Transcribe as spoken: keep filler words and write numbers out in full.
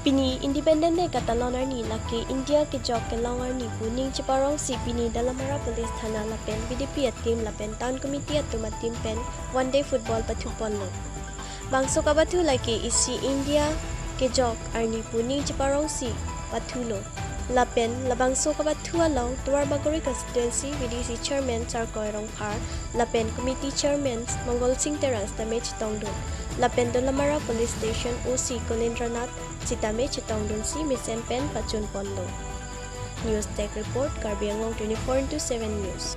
Pini Independence Day katalon arni lake India kejok kelong arni pu ning cheparongsi pini Dolamara Police Thana lapen B D P a-team lapen Town Committee atum a-team pen one day football pathuponlo. Bangso kapathu lake isi India kejok arni pu ning cheparongsi pathulo. Lapen labangso kapathu along Duarbagori Constituency V D C Chairman Sarkoi Rongphar lapen Committee Chairman Mongol Sing Terang sitame chetongdun. Lapen Dolamara Police Station O C Kolendra Nath sitame chetongdunsi mesen pen pachunponlo. News Desk Report, Karbi Anglong twenty-four into seven News.